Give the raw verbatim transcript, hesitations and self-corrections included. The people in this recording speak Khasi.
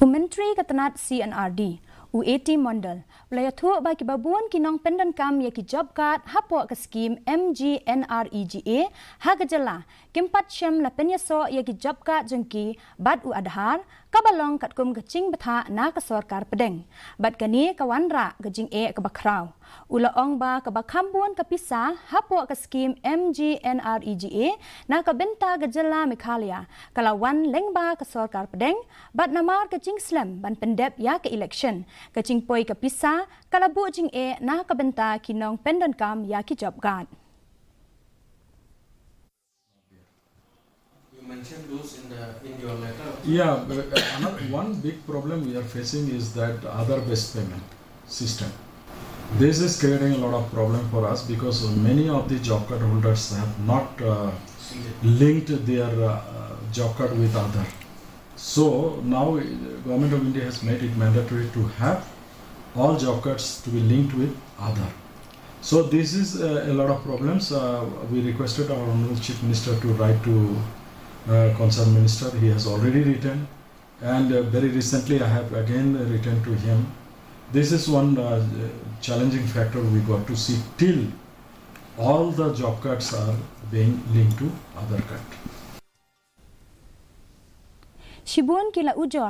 U Myntri ka tnad C and R D, u A T Mondal, u la ïathuh ba kiba bun ki nongpyndonkam ïa ki job card hapoh ka skim M G N R E G A ha ka jylla kim pat shym la pynïasoh ïa ki job card jong ki bad u Aadhaar, kaba long katkum ka jingbthah na ka sorkar pdeng. Bad kane ka wanrah ka jingeh kaba khraw. U la ong ba kaba kham bun ka pisa hapoh ka skim M G N R E G A na ka bynta ka jylla Meghalaya ka la wan lyngba ka sorkar pdeng, bad namar ka jingslem ban pyndep ïa ka election, ka jingpoi ka pisa ka la buh jingeh na ka bynta ki nongpyndonkam ïa ki job card. You mentioned those in the in your letter. Yeah, uh, another one big problem we are facing is that Aadhaar based payment system. This is creating a lot of problem for us because many of the job card holders have not uh, See that linked their uh, job card with Aadhaar. So now uh, Government of India has made it mandatory to have all job cards to be linked with Aadhaar. So this is uh, a lot of problems. Uh, we requested our Honorable Chief Minister to write to uh, concerned minister. He has already written, and uh, very recently I have again written to him. This is one uh, challenging factor we got to see till all the job cards are being linked to Aadhaar card. Shibun ki la ujor